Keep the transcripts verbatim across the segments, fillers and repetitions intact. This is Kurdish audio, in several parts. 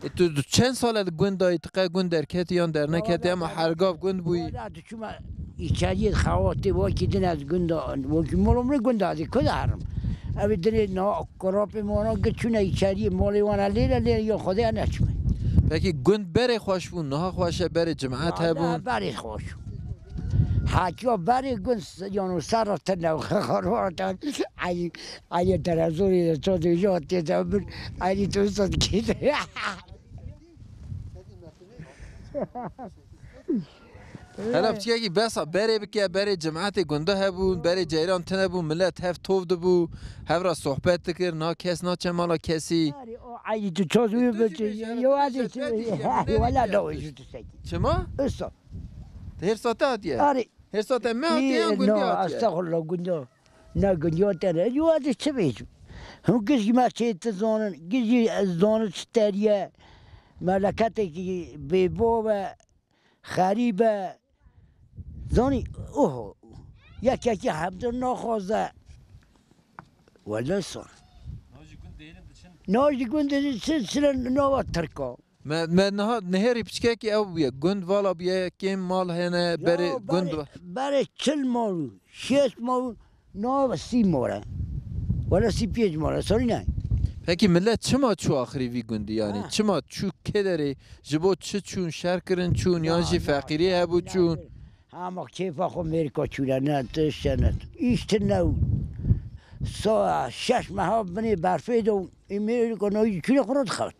E, tu, tu çend sal e di gund de yî, tu qe gund derketî yan derneketî, ema her gav gund bûyî? Wala diçûme îçeriyê xewatê, wekî din ez gund de, wekî molomrê gund de, ez ê ku de herim. Ew ê dinê na kurapê me wana gir çûne îçeriyê, molê wana lêre lêre ya Xwedê neçûme. Pekî gund berê xweş bûn, niha xweş e, berê cimet hebûn? Wala berê xweş. Hatiya berê gund s-, yano serra tine, xarwara te, ay, ay, derezorê de, ço de, jo tê de bir, ay, tu sot kî de. Hela piçekî besa berê bike, berê cimetê gunda hebûn, berê ceyran tine bûn, millet hev tov dibû, hev ra sohbet dikir, na kes naçe mala kesî. Ay, tu ço dû. Tu bêje, yo, tu hadi bêje, tu, pet dî, wala ne da diye. Çima? Usta. Te hêrsa te hatiye? Arê. Hêrsa te me hatiye yan gundî hatiye? Estexfirullah, gundî. Ne gundî te ne. Yo, ez çi bêjim? Hûn gijî me çê ti zonin, gijî ez zonin çi teriye. Meleketêkî bêbo be, xerîb e. Zonî, oho. Yek yekî hemdir naxwaze. Wele sor. Na jî gund dihêlin diçin. Na jî gund dihêlin diçin, çile nava Tirka. Me, me niha nihêrî piçkekî ew bûye. Gund vala bûye, kêm mal hene, ya berê gund berê, va- berê çil mal û şêst mal û nav sî mal e. Wala sî pênc mal e, sorî ne? Pekî millet çima çû axirî vî gundî yanî? Ha. Çima çû kê derê? Ji bo çi çûn? Şer kirin çûn? Yan jî feqîrî hebû çûn? Hema kêfa xwe mêrika çûne, ne tişt ne. Îş tine û sa şeş meha binê berfê de û ê mêrika nayî çûne xwe re dixewt.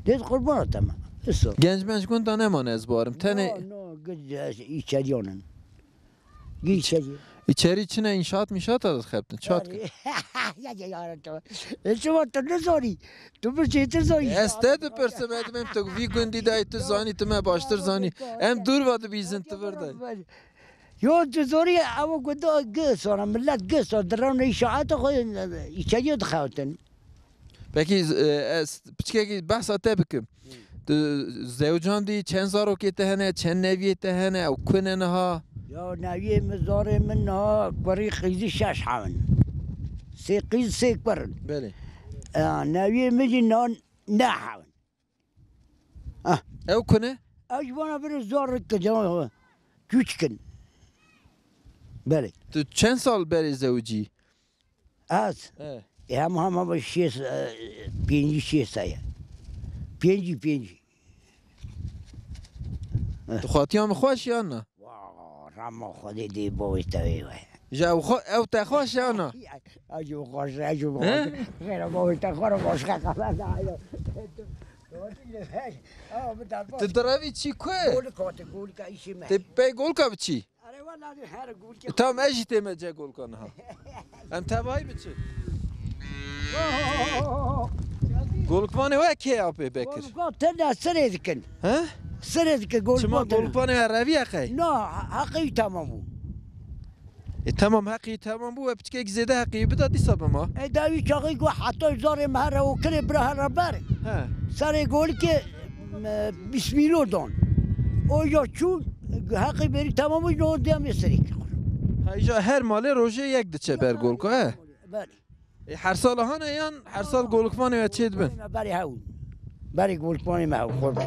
Dêt qurbana te me. Iso. Genç menç gunda nemane ez barim. Tenê no, no, gid, e, îçeriyan in. Gid îçeri. Îçeri çine înşaat mîşaat da dixebtin. Çat kir. Ya, ya, ya, tu. E, çima tu nizanî? Tu bir şey tu zanî. Ez te dipirsim, ez dibêm tu vî gundî de tu zanî, tu me baştir zanî. Em dûr va dibîzin tu vir de. Yo, tu zorî ew gunda gi sona, millet gi sona, direwne îşaata xwe, îçeriya dixewtin. Pekî, e, ez piçkekî behsa te bikim. Tu zewcandî, çend zarokê te hene, çend neviyê te hene, ew ku ne niha? Ya neviyê min, zarê min niha kurî qîzî şeş hev in. Sê qîz, sê kur in. Belê. Ya, neviyê min jî niha ne hev in. Ah. Ew ku ne? Ew ji wana biri zor rik, cûçk in. Belê. Tu çend sal berê zewicî? Ez? He. E, hema hema bi şêst, e, pêncî şêst heye. Pêncî, pêncî. Tu xatiya min xweş yan na? Wa, rama Xwedê dê bavê te wê we. Ji ew xwe, ew te xweş yan na? Ew ji xweş, ew ji xweş. He? Xêra bavê te xwe re baş xeqe. Tu direvî çî ku? Golika te, golika îşê me. Tê pey golka biçî? Erê wela, her gulkê. Tam ez jî tême ce golka niha. Em tevayî biçin. Golkvanê we kê apê Bekir? Golka tene sirê dikin. He? Sirê dikin golka. Çima tene? Golkvanê we reviye qey? Na, heqî tamam bû. E, tamam, heqî tamam bû, we piçkek zêde heqî bida dîsa bima. E, dawî çaxî ku heta zarê me here û kirê bira here ber. He. Serê golikê, e, bîst mîlo don. O ya çûn, heqî berî tamam bû, no diya me serê kir. Ha, îja her malê rojê yek diçe ber golka, he? Belê. E, her sal hane yan her sal golikvanê we çê dibin? Berê hew. Berê golikvanê me hew, xwe be.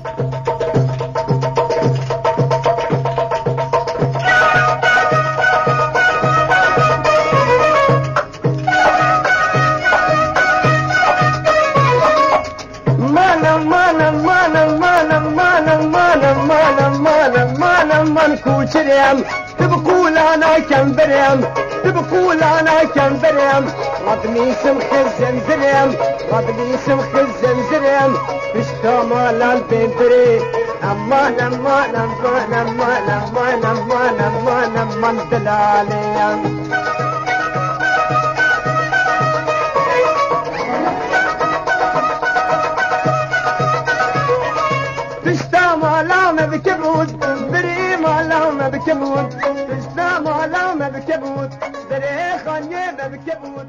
Manam, manam, manam, manam, manam, manam, manam, manam, manam, man kuçirem. Tu bi qûlana kembirem, tu bi qûlana kembirem. Radnîsim xizim zirem, radnîsim xizim zirem. Pişta malan tê birê. Aman, aman, aman, aman, aman, aman, aman, aman, dilaleyem. Pişta mala me bi kebût, birê mala me bi kebût. Pişta mala me bi kebût, birê xaniyê me bi kebût.